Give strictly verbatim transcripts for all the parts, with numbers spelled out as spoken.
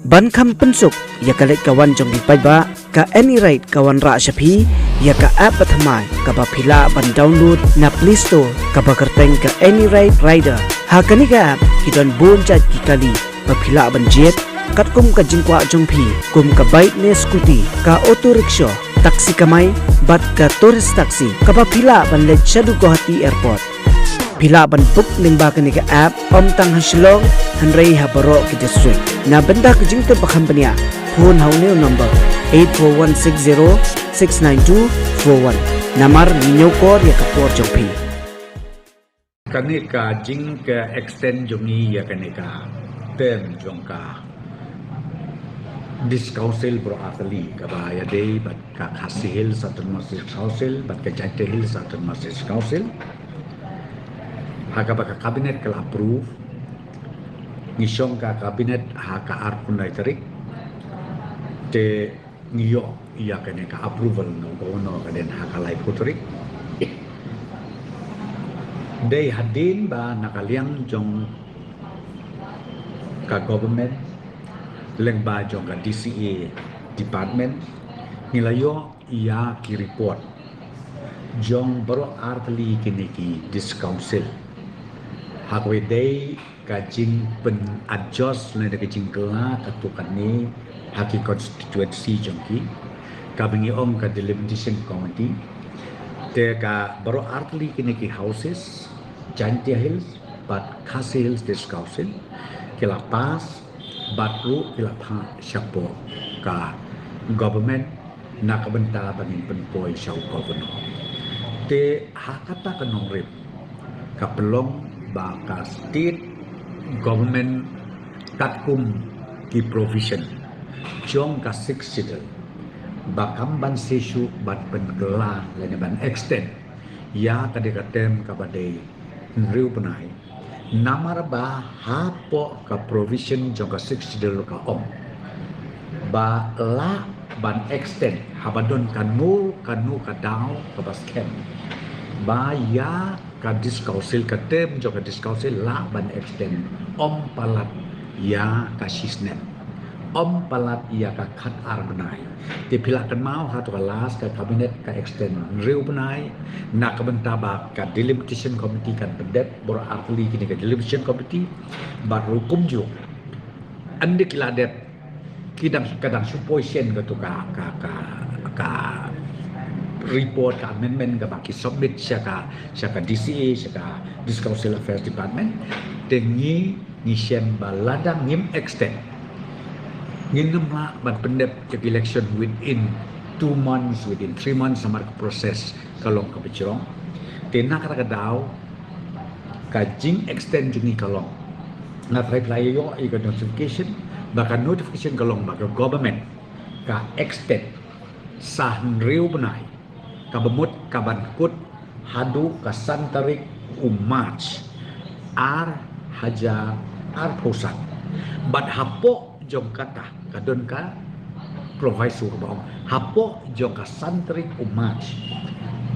Ban kham pynsuk ïa ka leit ka wan jong ki paidbah, ka AnyRide ka wanrah sha phi ïa ka app bathymmai kaba phi lah ban download na Play Store, kaba kyrteng ka AnyRide Rider. Ha kane ka app ki don bun jait ki kali ba phi lah ban jied, katkum ka jingkwah jong phi, kum ka bike ne scooty, ka auto rickshaw, taxi kamai, bad ka tourist taxi, kaba phi lah ban leit shaduh Guwahati Airport. Phi lah ban book lyngba kane ka app, ym tang ha Shillong, hynrei ha baroh ki district. Na bynta ka jingtip ba kham bniah, phone ha une u number, eight four one six zero six nine two four one. Namar ngi ñiewkor ïa ka por jong phi. Kane ka jing ka extend jong ngi ïa kane ka term jong ka District Council baroh artylli, kaba ïadei bad ka Khasi Hills Autonomous District Council bad ka Jaintia Hills Autonomous District Council. Ha kaba ka cabinet ka la approve, ngi shong ka cabinet ha ka arphew khyndai tarik. Te ngi ïoh ïa kane ka approval na u governor ka dei ha ka laiphew tarik. Dei hadien ba na ka liang jong ka government, lyngba jong ka D C A department, ngi la ïoh ïa ki report jong baroh artylli kine ki District Council. Ha kawei dei ka jingpynadjust lane ka jingkylla katto katne ha ki constituency jong ki, kaba ngi ong ka delimitation committee. Te ka baroh artylli kine ki houses, Jaintia Hills bad Khasi Hills District Council, ki la pass bad ruh ki la phah shapoh ka government na ka bynta ba ngin pynpoi sha u governor. Te ha kata ka nongrim, ka pynlong ba ka state government katkum ki provision jong ka Sixth Schedule, ba kam ban shisha ban pynkylla lane ban extend ïa ka dei ka term kaba dei hynriew bnai. Namar ba hapoh ka provision jong ka Sixth Schedule ka ong ba lah ban extend haba don kano kano ka daw kaba skhem ba ïa ka District Council, ka term jong ka District Council lah ban extend ym palat ïa ka shisnem, ym palat ïa ka khatar bnai. Te phi lah kynmaw ha kato ka last ka cabinet ka extend hynriew bnai na ka bynta ba ka delimitation committee kan pyndep baroh artylli kine ka delimitation committee bad ruh kumjuh. Ynda ki la dep, ki dang, ka dang shu poi shen kato ka, ka, ka, ka report, ka amendment kaba ki submit sha ka, sha ka D C A, sha ka District Council Affairs Department. Te ngi, ngi shem ba lada ngim extend, ngin ym lah ban pyndep ïa ka election within two months, within three months, namar ka process ka long kaba jrong. Te na kata ka daw, ka jing extend jong ngi ka long, nga trai phi la ïoh ïa ka notification, ba ka notification ka long ba ka government ka extend sa hynriew bnai, kaba mut ka ban kut haduh ka san tarik u March ar hajar arphew san. Bad hapoh jong kata ka don ka proviso kaba ong, hapoh jong ka san tarik u March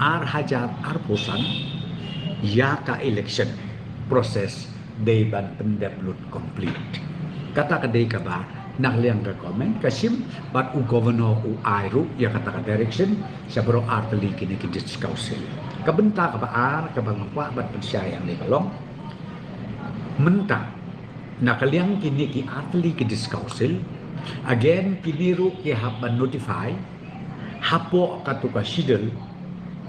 ar hajar arphew san, ïa ka election process dei ban pyndep lut complete. Kata ka dei kaba na ka liang ka government ka shim, bad u governor u ai ruh ïa kata ka direction sha baroh artylli kine ki District Council. Ka bynta kaba ar kaba nga kwah ban pynshai hangne ka long, mynta na ka liang kine ki artylli ki District Council, again kine ruh ki hap ban notify hapoh kato ka schedule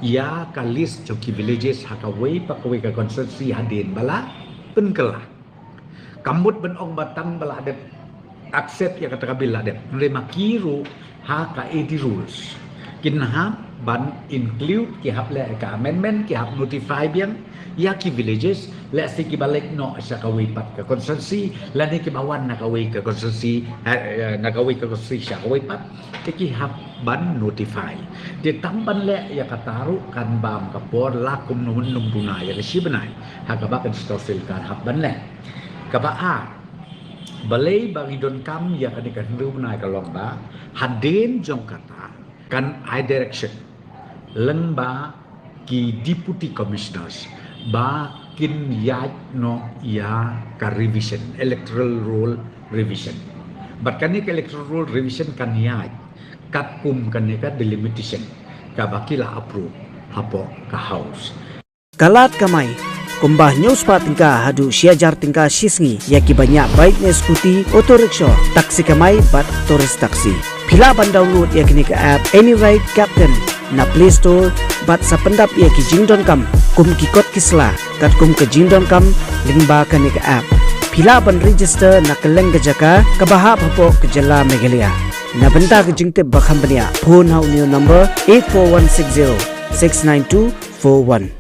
ïa ka list jong ki villages ha kawei pa kawei ka constituency hadien ba la pynkylla. Kam mut ban ong ba tang ba la dep accept ïa kata ka bill la dep. Hynrei ma ki ruh ha ka A D rules kin hap ban include, ki hap leh ka amendment, ki hap notify biang ïa ki villages, lehse kiba leit noh sha kawei pat ka constituency lane kiba wan na kawei ka constituency, eh, eh, na kawei ka constituency sha kawei pat. Te ki hap ban notify. Te tang ban leh ïa kata ruh kan bam ka por la kumno, nongduna ïa ka shi bnai ha kaba ka District Council kan hap ban leh. Kaba ar, balei ba ngi donkam ïa kane ka hynriew bnai ka long ba hadien jong kata kan ai direction lyngba ki Deputy Commissioners ba kin ïaid noh ïa ka revision, electoral roll revision. Bad kane ka Electoral Roll Revision kan ïaid katkum kane ka delimitation kaba ki la approve hapoh ka House. Ka lad kamai, kumba hynñiew spah tyngka haduh shi hajar tyngka shi sngi ïa kiba ñiah bike ne scooty, auto rickshaw, taxi kamai bad tourist taxi. Phi lah ban download ïa kane ka app Any Ride Captain na Play Store bad sa pyndap ïa ki jingdonkam kum ki kot ki sla katkum ka jingdonkam lyngba kane ka app. Phi lah ban register na kylleng ka jaka kaba hap hapoh ka jylla Meghalaya. Na bynta ka jingtip ba kham bniah, phone ha une u number eight four one six zero six nine two four one.